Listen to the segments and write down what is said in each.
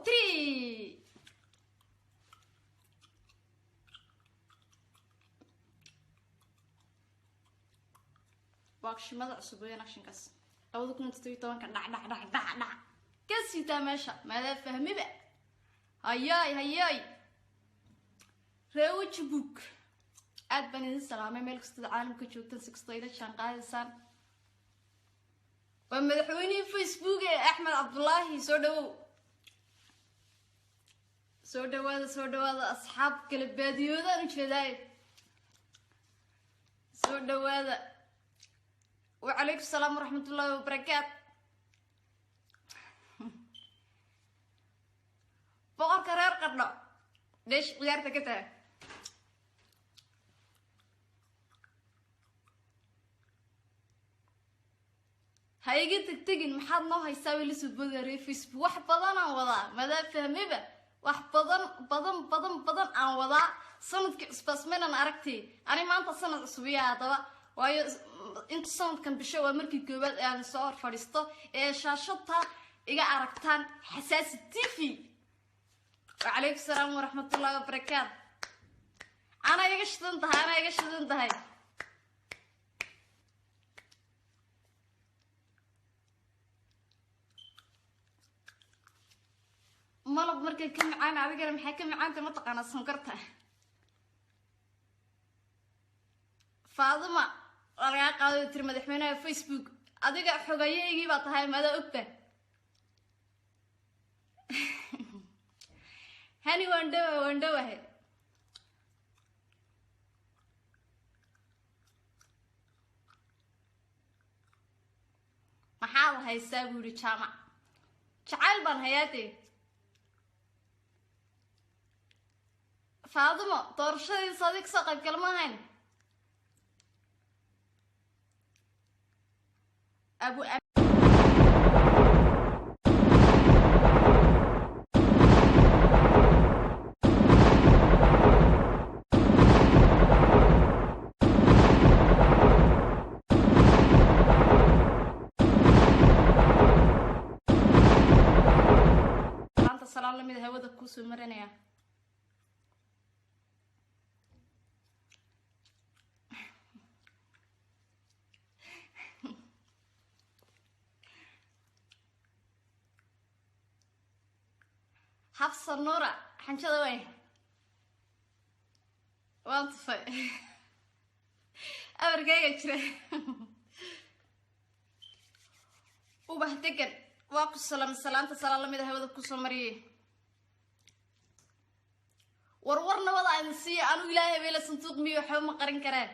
3. Waa akshimada cusub weeyaan akshinkaas 2017-ka. Dhac dhac dhac dhac dhac ka siitaa meesha maadaa fahmiba. Hayaay hayaay, reewajibuk, aad baan idin salaamay meel kastada caalamka joogtan, si kastoo ila jaan qaadaysaan. Waa madaxweynihii Facebook ee Axmed Cabdulaahi. Soo dhawow, soo dhawaada, soo dhawaada asxaab kale baadiyoodaan ujeedaaye, soo dhawaada. Wacalaykum salaam waraxmat ullaahi wabarakaat. Boqorka reer Qardho dheesh ciyaarta ka taha. Ha iga tegtegin, maxaad noo haysaa? Way lasoo boodaya reer Facebook. Wax badan aan wadaa, madaa fahmiba, wax badan badan badan badan aan wadaa. Sanadkii cusbaasmaynan aragtay ani maanta sanad cusubiya haddaba, waayo inta sanadkan bisho waa markii koowaad ee aan soo hor fadhiisto ee shaashada iga aragtaan Xasaasi TV. Wacalaykum salaam waraxmatullahi wabarakaat. Anaa iga shidan tahay, anaa iga shidan tahay. Malab markay ka macaan adigana maxay ka macaanta? Mataqaanaa sonkorta? Faaduma waa lagaa qaaday tiri madaxweynaha Facebook. Adiga xogayaygii baa tahay, maadaa ogta? Hani, waan dhawa, waan dhawahay. Maxaad haysaa buu yihi Jaamac. Jacayl baan hayaatee. Faadumo, doorashadiisa adig kasoo qayb gala ma ahayn? Abu maanta salaan lamid hawada kuusoo marinaya. Xafsa Nuura, xanjada way waan tufay, abarkayga jira. Ubax degan, waa ku salam, salaanta salaan lamid a hawada kusoo mariyay. Warwar nabada idin siiya. Anigu Ilaahay beela sanduuq miyo, waxba ma qarin kareen.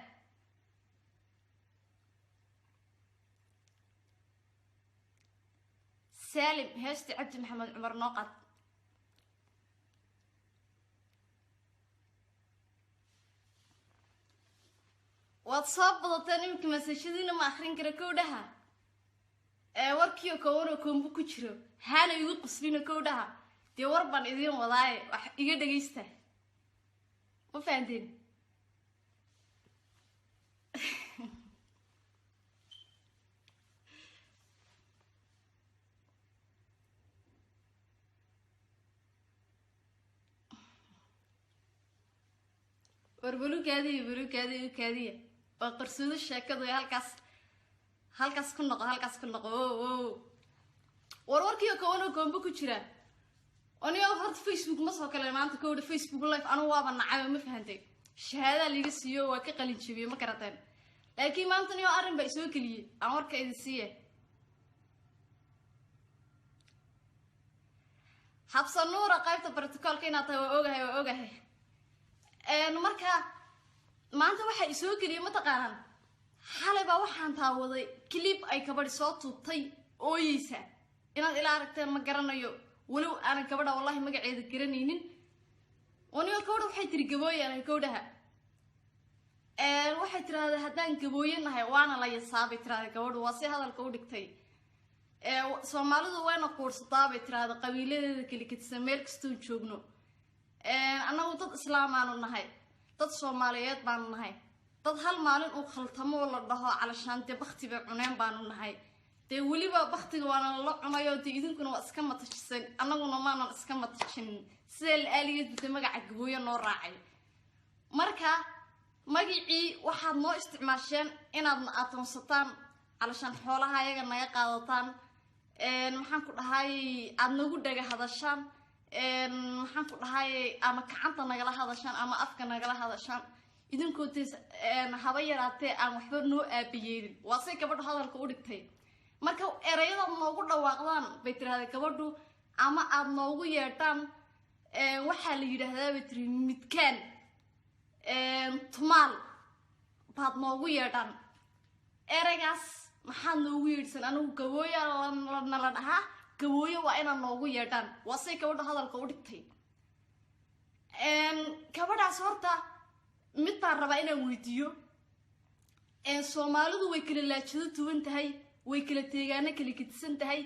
Saalim, heesta Cabdi Maxamed Cumar noo qaad. Waad soo badateen iminka, masaajadiina ma akrin kara. Kowdhaha ee warkiio koobanoo koombo ku jiro haana igu quslino. Kowdhaha dee, war baan idiin wadaaye, wax iga dhagaysta, ma fahanteen? War balukaadiya, balukaadiya, ukaadiya, waa qarsoodo sheekadu. Halkaas, halkaas ku noqo, halkaas ku noqo. O war warkiio koobanoo koombo ku jira. Anigo horta Facebook ma soo kale maanta kowdha. Facebook live anigu waaba nacay, ma fahantay? Shahaadaa liiga siiyo, waa ka qalin jabiyey, ma garateen? Laakiin maanta niyo arrin baa isoo keliyey, aan warka idin siiye. Xabsa Nuura, qaybta protocolka inaad tahay waa ogahay, waa ogahay. Marka maanta waxaa isoo geliyay, mataqaanaan, xalay baa waxaan taawaday clip ay kabadhi soo tuubtay ooyeysa. Inaad ila aragteen ma garanayo, walow aanan gabadha wallahi magaceeda garanaynin. Anigo gabadha waxay tiri gabooyanahay. Gabdhaha waxay tirahdaa haddaan gabooye nahay waana la yasaabay tirahda gabadhu, waa si hadalka u dhigtay. Soomaalidu wayna quursataa bay tirahda qabiiladeeda kala kedisan meel kastoon joogno. Annagu dad islaamaanu nahay, dad Soomaaliyeed baanu nahay, dad hal maalin uu khaltamo la dhaho calashaan dee bakti bay cuneen baanu nahay. Dee weliba baktiga waana lala cunayo, dee idinkuna waa iska matajiseen, annaguna maanan iska matajinin. Sidaa la aaligeed bute magaca Gabooye noo raacay. Marka magicii waxaad noo isticmaasheen inaadna atoonsataan, calashaan xoolaha ayaga naga qaadataan, maxaan ku dhahay, aada nagu dhaga hadashaan, maxaan ku dhahay, ama gacanta nagala hadashaan ama afka nagala hadashaan, idinkoo dee haba yaraatee aan waxba noo aabayeelin. Waa say gabadhu hadalka u dhigtay. Marka ereyadaad noogu dhawaaqdaan bay tirahdee gabadhu, ama aada noogu yeedhaan, waxaa la yidhaahdaa bay tiri midkaan tumaal baad noogu yeedhaan. Ereygaas maxaad noogu yeedhsan? Anigu Gabooya nala dhahaa, Gabooye waa inaad noogu yeedhaan. Waa say gabadha hadalka u dhigtay. Gabadhaas horta mid baan rabaa inaan weydiiyo. Soomaalidu way kala laajado duwan tahay, way kala teegaano kala gedisan tahay.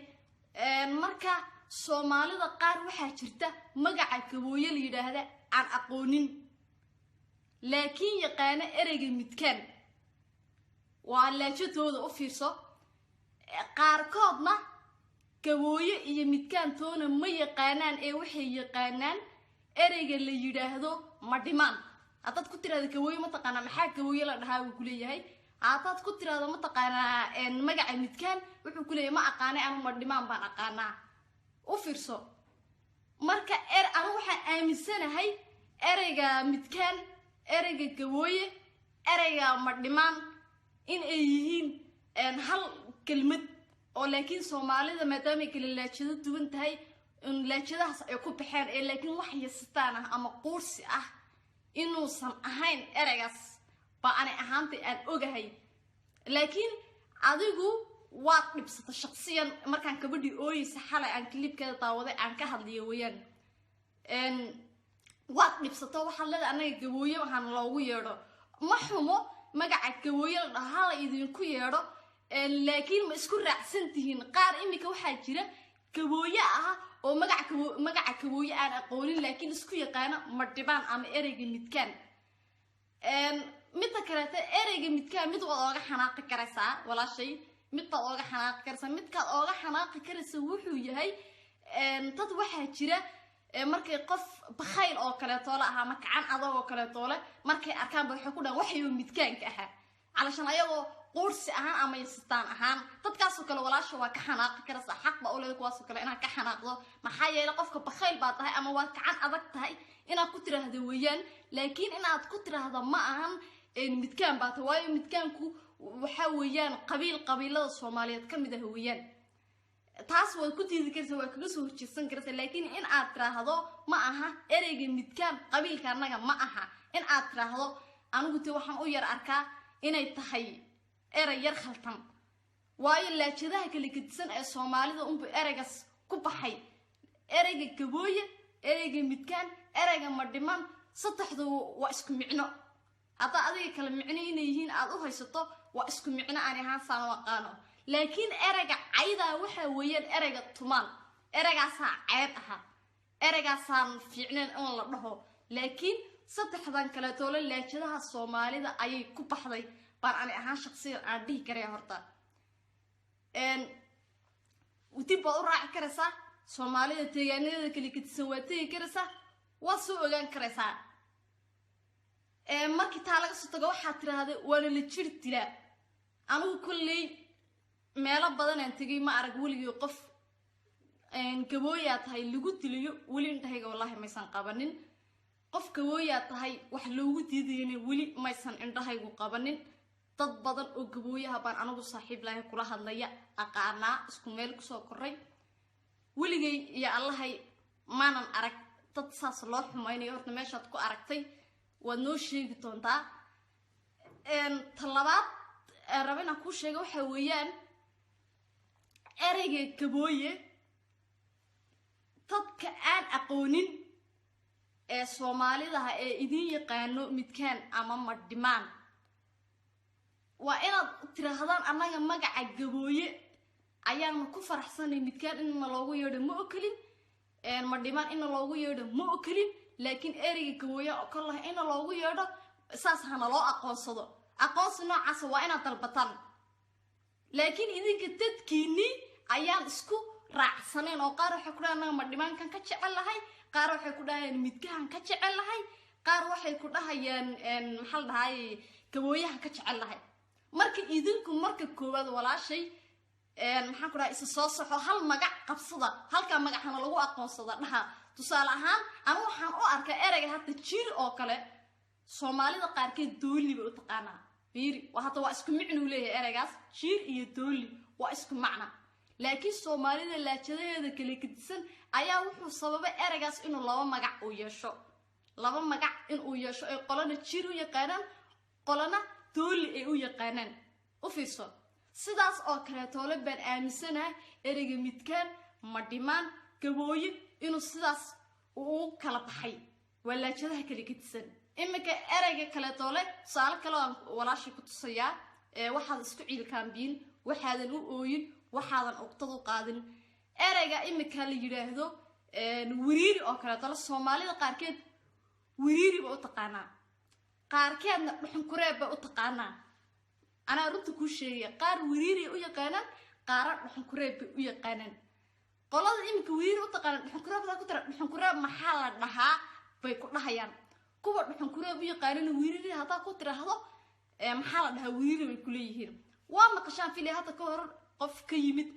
Marka Soomaalida qaar waxaa jirta magaca Gabooye la yidhaahda aan aqoonin, laakiin yaqaano ereyga midkaan. Waa laajadooda, u fiirso. Qaarkoodna Gabooye iyo midkaan toona ma yaqaanaan, ee waxay yaqaanaan ereyga la yidhaahdo madhimaan. Haddaad ku tirahdo Gabooye ma taqaanaa, maxaa Gabooye la dhahaa, wuu kuleeyahay. Haddaad ku tirahdo ma taqaanaa magaca midkaan, wuxuu kuleeyahay ma aqaanay, anu madhimaan baan aqaanaa. U fiirso. Marka anu waxaan aaminsanahay ereyga midkaan, ereyga Gabooye, ereyga madhimaan in ay yihiin hal kelmad, oo laakiin Soomaalida maadaamay kala laajado duwan tahay laajadahaas ay ku baxeen, ee laakiin wax yasitaan ah ama quursi ah inuusan ahayn ereygaas baa ani ahaantay aan ogahay. Laakiin adigu waad dhibsata shaqsiyan. Markaan gabadhii ooyeysa xalay aan clipkeeda daawaday aan ka hadliyo weeyaan, waad dhibsato, waxaad leedahay annaga Gabooye waxaana loogu yeedho. Ma xumo magaca Gabooye la dhaho, hala idinku yeedho, laakiin ma isku raacsan tihiin? Qaar iminka waxaa jira Gabooye ah oo magaca Gabooye aan aqoonin, laakiin isku yaqaano madhibaan ama ereyga midkaan. Midda kaleeta, ereyga midkaan mid waad ooga xanaaqi karaysaa walaashay, mid baad ooga xanaaqi karaysaa. Midkaad ooga xanaaqi karaysa wuxuu yahay, dad waxaa jira markay qof bakhayl oo kaleetoole ah ama gacan adag oo kaleetoole markay arkaan ba waxay ku dhahan waxayuu midkaanka ahaa, calashan ayagoo quursi ahaan ama yasitaan ahaan. Dadkaasoo kale walaasha waa ka xanaaqi karaysaa, xaq baa uleeda kuwaasoo kale inaad ka xanaaqdo. Maxaa yeelay qofka bakhayl baa tahay ama waad gacan adag tahay inaad ku tiraahdo weeyaan, laakiin inaad ku tiraahdo ma ahan midkaan baa tahay. Waayo midkaanku waxa weeyaan qabiil qabiilada Soomaaliyeed ka mid ah weeyaan. Taas waad ku diidi karaysaa, waa kaga soo horjeedsan karaysaa, laakiin in aad tiraahdo ma aha ereyga midkaan qabiilka annaga ma aha in aad tiraahdo. Anigu te waxaan u yar arkaa inay tahay erey yar khaltan, waayo laajadaha kala gedisan ee Soomaalida unbu ereygaas ku baxay. Ereyga Gabooye, ereyga midkaan, ereyga madhiman, saddexdu waa isku micno. Haddaa adiga kala micno inay yihiin aada u haysato, waa isku micno aan ahaan saan u aqaano. Laakiin ereyga caydaa waxa weeyaan ereyga tumaal, ereygaasaa ceeb aha, ereygaasaan fiicnayn in la dhaho. Laakiin saddexdan kaleetoole laajadaha Soomaalida ayay ku baxday baan ani ahaan shaqsiyan aan dhihi karaya. Horta dib baad u raaci karaysaa Soomaalida deegaanadeeda kala gedisan, waa tegi karaysaa, waad soo ogaan karaysaa. Markii taa laga soo tago, waxaad tiraahday waana la jir dilaa. Anigu kolley meelo badanaan tegay, ma arag weligii qof Gabooyaa tahay lagu dilayo. Weli indhahayga wallaahi maysan qabanin qof Gabooyaa tahay wax loogu diidayana, weli maysan indhahaygu qabanin. Dad badan oo Gabooyaha baan anigu saaxiib lahay, kula hadlaya, aqaanaa, isku meel kusoo koray. Weligay iyo Allahay maanan arag dad saas loo xumaynayo. Horta meeshaad ku aragtay waad noo sheegi doontaa. Ta labaad raba inaan kuu sheega waxa weeyaan ereyga Gabooye dadka aan aqoonin ee Soomaalidaha ee idin yaqaano midkaan ama madhimaan, waa inaad tiraahdaan annaga magaca Gabooye ayaanu ku faraxsanay. Midkaan inna loogu yeedho ma okolin, madhimaan inna loogu yeedho ma okolin, laakiin ereyga Gabooye oo kolaha inna loogu yeedho, saas hana loo aqoonsado. Aqoonsi noocaasa waa inaad dalbataan. Laakiin idinka dadkiinnii ayaan isku raacsaneen, oo qaar waxay ku dhahayan anaga madhimaankan ka jecel lahay, qaar waxay ku dhahayaan midkahan ka jecel lahay, qaar waxay ku dhahayaan, maxaa la dhahay, gabooyahan ka jecel lahay. Marka idinku marka koowaad, walaashay, maxaan ku dhahay, isa soo soxo, hal magac qabsada, halkaa magacana lagu aqoonsada dhaha. Tusaale ahaan, anu waxaan u arkaa ereyga hadda jir oo kale, Soomaalida qaarkeed dooli bay u taqaanaa. Fiiri, waa hadda waa isku micnuu leeyahay ereygaas, jiir iyo dooli waa isku macna, laakiin Soomaalida laajadaheeda kala gedisan ayaa wuxuu sababay ereygaas inuu laba magac uu yeesho, laba magac inuu yeesho, ay qolana jiir u yaqaanaan, qolana dooli ay u yaqaanaan. U fiirso, sidaas oo kaleetoole baan aaminsanahay ereyga midkaan, madhimaan, gabooye inuu sidaas uu kala baxay, waa laajadaha kala gedisan. Iminka ereyga kaleetoole, tusaale kale aan walaashay ku tusayaa, waxaad isku ciilkaambiyin, waxaadan u ooyin, waxaadan uqtad u qaadin. Ereyga iminka la yidhaahdo wiriiri oo kaleetoole, Soomaalida qaarkeed wiriiri ba u taqaanaa, qaarkeedna dhuxunkureeb ba u taqaanaa. Anaa runta kuu sheegaya, qaar wiriiri u yaqaanaan, qaara dhuxunkureeb bay u yaqaanaan. Qolada iminka wiriiri u taqaanaan, dhuxunkureeb hadaa ku tira, "Dhuxunkureeb maxaa la dhahaa?" bay ku dhahayaan. Kuwa dhuxunkureeb u yaqaanana, wiriiri haddaa ku tiraahdo, "Maxaa la dhahaa wiriiri?" bay kuleeyihiin. Waa maqashaan filay, hadda ka hor qof ka yimid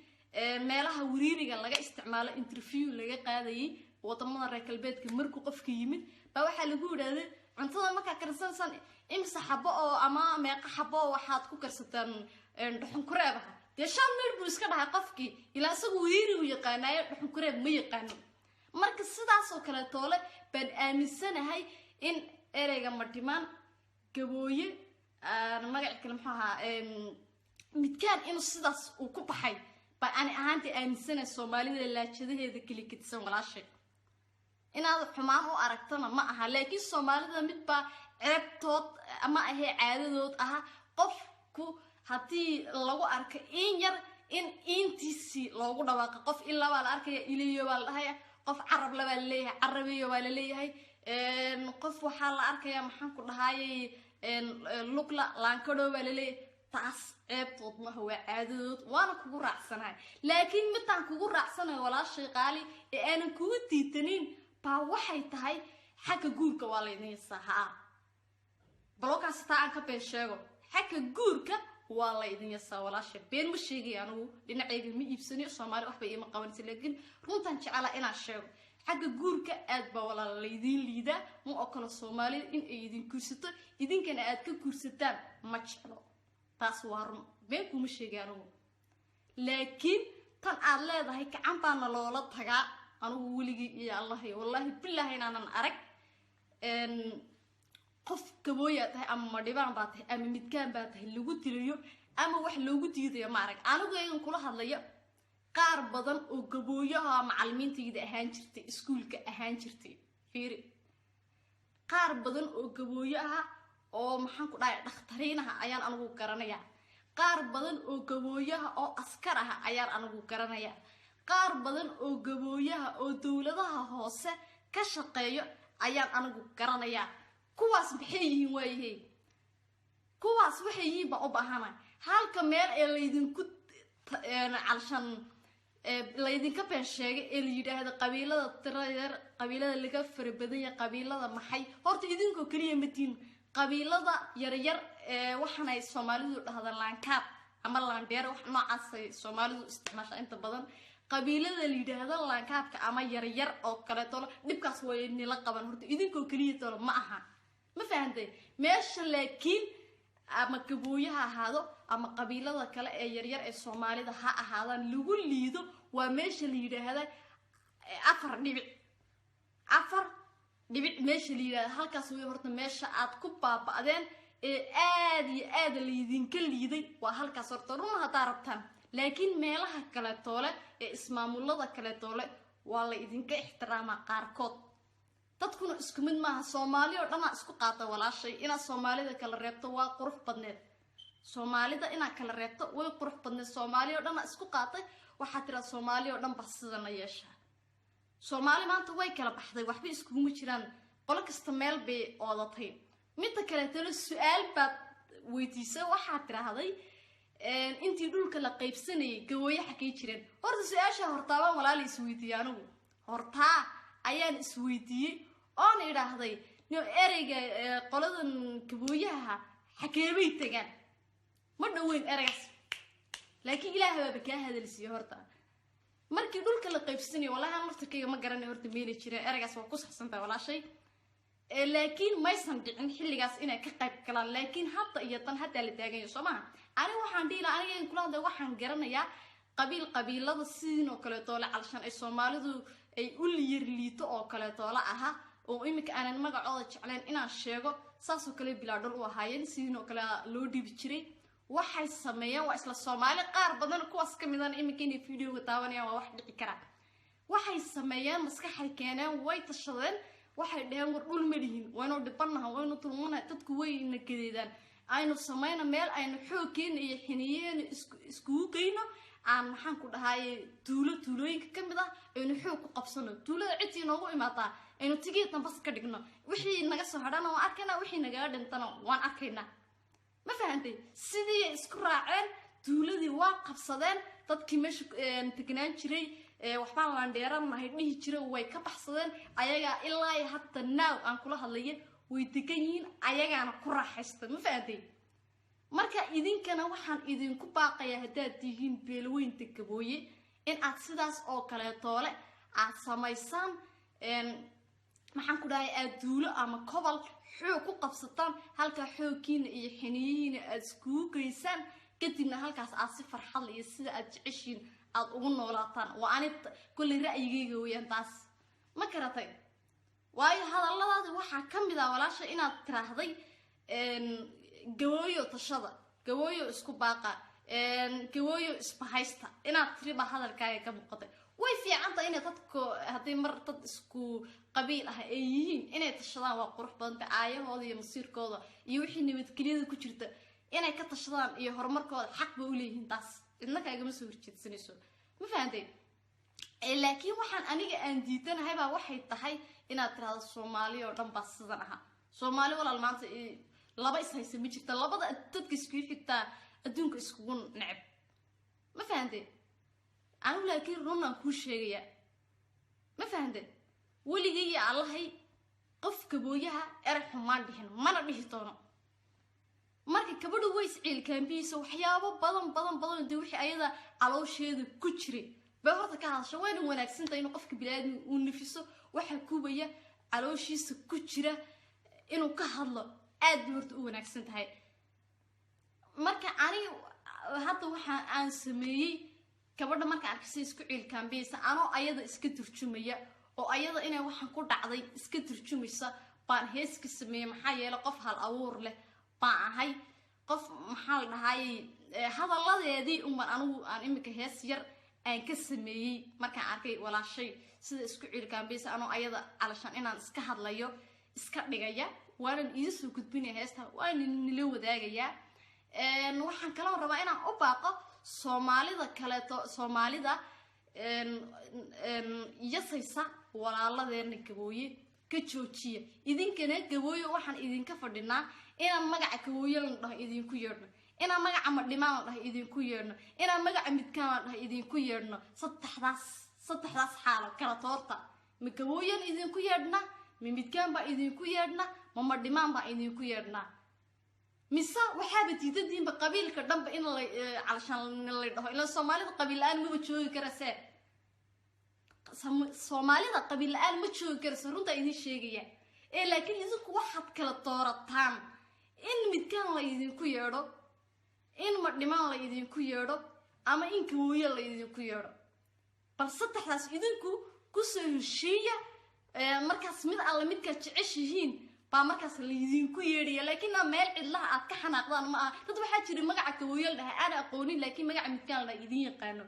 meelaha wiriiriga laga isticmaalo, interview laga qaadayay wadamada reer galbeedka, markuu qofka yimid baa waxaa lagu yidhahday, "Cuntada markaa karsanaysaan, imise xabo oo ama meeqa xabo oo waxaad ku karsataan dhuxunkureebaha?" Dee 5 mir buu iska dhahay qofkii, ilaa isagu wiriiri uu yaqaanaayo, dhuxunkureeb ma yaqaano. Marka sidaasoo kale toole baan aaminsanahay in ereyga madhimaan, gabooye, magaci kale muxuu ahaa, midkaan, inuu sidaas uu ku baxay baa ani ahaantii aaminsanahay, Soomaalida laajadaheeda keli kedisan. Walaashay, inaad xumaan u aragtana ma aha, laakiin Soomaalida midbaa ceebtood ama ahee caadadood aha, qofku haddii lagu arko in yar, in intiisii loogu dhawaaqa. Qof ilaa baa la arkaya, ilayo baa la dhahaya. Qof carab la baa laleeyahay, carabiyo baa laleeyahay. Qof waxaa la arkaya, maxaan ku dhahayay, lugla laankadho baa laleeyahay. Taas ceebtood maha, waa caadadood, waana kugu raacsanahay. Laakiin midaan kugu raacsanahay, walaashay qaali, ee aanan kugu diitanin baa waxay tahay xagga guurka waa laydin yasaa. Haa, balookaasi taa aan ka been sheego, xagga guurka waa la idin yasaa, walaasha. Been ma sheegay, anigu dhinacayga ma iibsanayo, Soomaali waxbay iima qabanaysa, laakiin runtan jecela inaan sheego. Xagga guurka aad baa, walaala, laydiin liidaa. Ma ogola Soomaalida in ay idin guursato, idinkana aad ka guursataan ma jeclo. Taas waa run, been kuma sheegay anigu. Laakiin tan aad leedahay gacan baana loola tagaa, anigu weligii iyo Allahay, wallaahi bilaahi, inaanan arag qof gabooyaa tahay ama madhibaan baa tahay ama midkaan baa tahay lagu dilayo ama wax loogu diidayo, ma arag. Anigu eegan kula hadlaya, qaar badan oo gabooyaha macalimiintayda ahaan jirtay, iskuulka ahaan jirtay, fiiri, qaar badan oo gabooyo ah oo, maxaan ku dhahay, dhakhtariinaha ayaan anigu garanayaa. Qaar badan oo gabooyaha oo askar ah ayaan anigu garanayaa. Qaar badan oo gabooyaha oo dowladaha hoose ka shaqeeyo ayaan anigu garanayaa. Kuwaas maxay yihiin? Waayahey, kuwaas waxay yihiin baan u baahana. Halka meel ee laydinku calshan laydinka been sheegay ee la yidhaahdo qabiilada tira yar, qabiilada laga fara badan yahay, qabiilada maxay, horta idinkoo keliya matiin. Qabiilada yaryar ee waxaanay Soomaalidu dhahda laankaab ama laandheer, wax noocaasay Soomaalidu isticmaasha inta badan. Qabiilada la yidhaahdo laankaabka ama yaryar oo kaleeto, dhibkaas way nila qaban. Horta idinkoo keliya tolo ma aha, ma fahantay meesha? Laakiin ama gabooye ha ahaado ama qabiilada kale ee yaryar ee Soomaalida ha ahaadaan, lagu liido waa meesha la yidhaahda 4.4, 4 dhibic meesha la yidhahda. Halkaas way horta meesha aad ku baaba'deen ee aad iyo aad laydinka liiday, waa halkaas horta, run haddaa rabtaan. Laakiin meelaha kale toole ee ismaamulada kale toole waa la idinka ixtiraamaa qaarkood. Dadkuna isku mid maaha, Soomaali oo dhanaa isku qaata. Walaashay, inaad Soomaalida kala reebto waa qurux badneed. Soomaalida inaad kala reebto way qurux badneed. Soomaali oo dhanaa isku qaatay, waxaa tiraa Soomaali oo dhan ba sidana yeeshaa. Soomaali maanta way kala baxday, waxba iskuguma jiraan, qolo kasta meel bay oodatay. Midda kaleetona, su-aal baad weydiisay, waxaad tiraahday Intii dhulka la qaybsanayay Gabooye xakay jireen? Horta su-aasha hortaabaan walaala isweydiiyey, anigu hortaa ayaan isweydiiyey oon idhaahday, ereyga qoladan Gabooyaha xakeebay tagaan? Ma dhaweyn ereygaas, laakiin Ilaah baaba kaa hadalsiiye. Horta markii dhulka la qaybsanayo, wallahi aan laftirkayga ma garanay horta meeli jireen. Ereygaas waa ku saxsantahay walaashay, laakiin maysan dhicin xilligaas inay ka qayb galaan. Laakiin hadda iyo tan haddaa la taaganya, soo maha? Aniga waxaan dhihi lahaa, aniga kula hadlay, waxaan garanayaa qabiil qabiilada sidiin oo kaleetoole calshan ay Soomaalidu ay u liyar liito oo kaleetoole aha, oo iminka aanan magacooda jeclayn inaan sheego, saasoo kale bilaa dhul u ahaayeen, sidiin oo kale loo dhiibi jiray. Waxay sameeyeen waa isla Soomaali qaar badan kuwaas ka midan iminka inay videoga daawanayaan, waa wax dhici karaa. Waxay sameeyeen, maskaxay keeneen, way tashadeen, waxay dhaheen, war dhul ma lihin, waynu dhibanaha, waynu tulmanaha, dadku wayna gadeedaan, aynu samayno meel aynu xoogkeena iyo xiniyeena iskugu geyno, aan maxaan ku dhahaye tuulo tuulooyinka ka mid ah aynu xoog ku qabsano. Tuulada cidtii noogu imaadaa aynu tigiya dambas ka dhigno. Wixii naga soo hadhana waan arkaynaa, wixii nagaga dhintana waan arkaynaa. Ma fahantay? Sidii isku raaceen, tuuladii waa qabsadeen. Dadkii meesha tegnaan jiray, waxbaan laandheeranahay dhihi jiray, way ka baxsadeen. Ayagaa ilaa iyo hadda naaw aan kula hadlaya way degan yihiin, ayagaana ku raaxaysta. Ma fahantay? Marka idinkana waxaan idinku baaqayaa, haddaad tihiin beelweynta Gabooye, in aad sidaas oo kaleetoole aad samaysaan, maxaan ku dhahay, aad duulo ama kobol xoog ku qabsataan, halkaa xoogkiina iyo xiniyihiina aad iskugu geysaan, kadibna halkaas aad si farxad iyo sida aad jeceshiin aad ugu noolaataan. Waa ani kolley ra'yigayga weeyaan taas. Ma karatay? Waayo hadalladaadi waxaa ka mid ah, walaasha, inaad tiraahday Gabooyo tashada, Gabooyo isku baaqa, Gabooyo isbahaysta, inaad tiriba hadalkaaga ka muuqatay. Way fiicantahay inay dadku haddii mar dad isku qabiil ah ay yihiin inay tashadaan, waa qurux badanta. Aayahooda iyo masiirkooda iyo wixii nabadgelyada ku jirta inay ka tashadaan iyo horumarkooda xaq ba uleeyihiin, taas cidna kaagama soo horjeedsanayso. Ma fahantay? Laakiin waxaan aniga aan diidanahay baa waxay tahay inaad tirahdo Soomaali oo dhan baa sidan ahaa. Soomaali walaal maanta laba is haysa ma jirta, labada dadka iskugu xigtaa adduunka iskugu neceb. Ma fahantay? Anigu laakiin runaan kuu sheegayaa. Ma fahantay? Weligay iyo Allahay qof Gabooyaha erey xumaan dhihin, mana dhihi doono. Marka gabadhu way isciilkaambihiisa, waxyaabo badan badan badan dee wixii ayada caloosheeda ku jiray bay horta ka hadasha. Wayna wanaagsantahay inuu qofka biniaadmiga uu nafiso, waxa kubaya calooshiisa ku jira inuu ka hadlo, aad bay horta u wanaagsan tahay. Marka aniga hadda waxa aan sameeyey, gabadha marka arkay isku ciilkaambiyeysa, anoo ayada iska turjumaya oo ayada inay waxaan ku dhacday iska turjumaysa baan hees ka sameeyey. Maxaa yeelay qof hal abuur leh baan ahay, qof maxaa la dhahayay, hadalladeedii unbaan anigu aan iminka hees yar aan ka sameeyey. Markaan arkay walaashay sida isku ciilkaambiyeysa, anoo ayada calashaan inaan iska hadlayo iska dhigaya, waanan idiin soo gudbinaya heesta, waana nila wadaagayaa. Waxaan kaloo rabaa inaan u baaqo Soomaalida kaleeto, Soomaalida yasaysa walaaladeena Gabooye, ka joojiya. Idinkana Gabooye waxaan idinka fadhinaa inaan magaca Gabooye la dhaho idinku yeedhno, inaan magaca Madhimaan la dhaho idinku yeedhno, inaan magaca Midkaan la dhaho idinku yeedhno. Saddexdaas xaalo kala toorta: ma Gabooyan idinku yeedhna, ma Midkaan baa idinku yeedhna, ma Madhimaan baa idinku yeedhnaa? Mise waxaaba diidadiinba qabiilka dhanba in la calashaan la dhaho? Ilaan Soomaalida qabiil la-aan maba joogi karase, Soomaalida qabiil la-aan ma joogi karase, runtaa idin sheegaya. Ee laakiin idinku waxaad kala doorataan in Midkaan la idinku yeedho, in Madhimaan la idinku yeedho, ama in Gabooye la idinku yeedho. Bal saddexdaas idinku kusoo heshiiya. Markaas mid alla midkaad jeceshihiin baa markaas laydinku yeedhaya. Laakiin meel cidlaha aad ka xanaaqdaan ma aha. Dad waxaa jira magaca Gabooye la dhahay aan aqoonin, laakiin magaca Midkaan la idin yaqaano.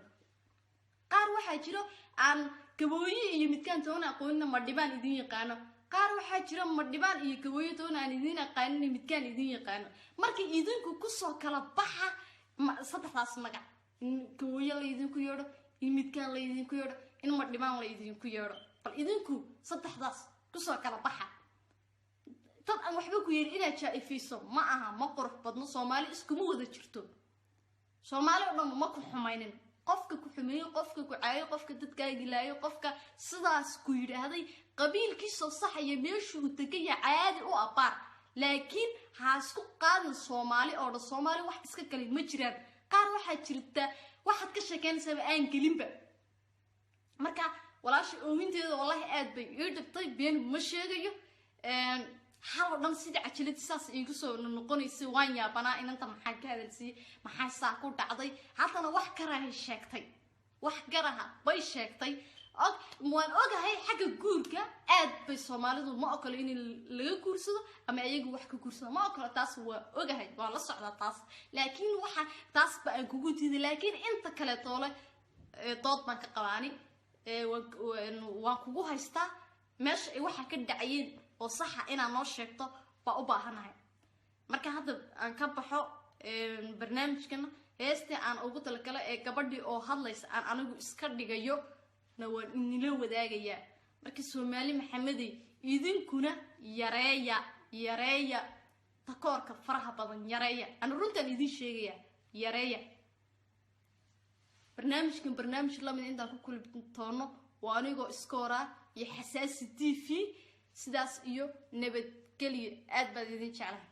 Qaar waxaa jiro aan Gabooye iyo Midkaan toona aqoonina, Madhibaan idin yaqaano. Qaar waxaa jira Madhibaan iyo Gabooye toona aan idin aqaanin, Midkaan idin yaqaano. Marka idinku kusoo kala baxa saddexdaas magac: in Gabooye la idinku yeedho, in Midkaan la idinku yeedho, in Madhibaan la idinku yeedho. Bal idinku saddexdaas kusoo kala baxa. Dad aan waxba ku yeedhin inaad jaa-ifayso ma aha, ma qurux badno. Soomaali iskuma wada jirto. Soomaali oo dhan ma ku xumaynin. Qofka ku xumeeyey, qofka ku caayay, qofka dadkaa gilaayo, qofka sidaas ku yidhaahday, qabiilkiisoo saxaya meeshuu degaya caadi u abaar, laakiin ha isku qaadin Soomaali oo dhan. Soomaali wax iska galay ma jiraan. Qaar waxaa jirta waxaad ka sheekeynaysaaba aan gelinba. Marka walaasha oohinteeda wallahi aad bay ii dhibtay, been ma sheegayo. Xal oo dhan sidii cajiladii saas iigu soo noqonaysay. Waan yaabanaa, inanta maxaa ka hadalsiiyey? Maxaa saa ku dhacday? Haddana wax garahay sheegtay, wax garaha bay sheegtay. Waan ogahay xagga guurka aad bay Soomaalidu ma ogolo in laga guursado ama ayagu wax ka guursado ma ogolo. Taas waa ogahay, waan la socdaa taas, laakiin waxa taas ba aan kugu diiday. Laakiin inta kale toole dood baan ka qabaani, waan kugu haystaa. Meesha ay waxa ka dhacayeen oo saxa inaad noo sheegto baa u baahanahay. Marka hadda aan ka baxo barnaamijkana, heestii aan ugu talagalay ee gabadhii oo hadlaysa aan anigu iska dhigayo na waan inila wadaagayaa. Marka Soomaali Maxamedey, idinkuna yareeya, yareeya takoorka faraha badan, yareeya. Ana runtaan idin sheegaya, yareeya. Barnaamijkan barnaamij lamid intaan ku kulmi doono, waa anigoo iskooraa iyo Xasaasi TV. Sidaas iyo nabadgelyo, aad baad idin jeclahay.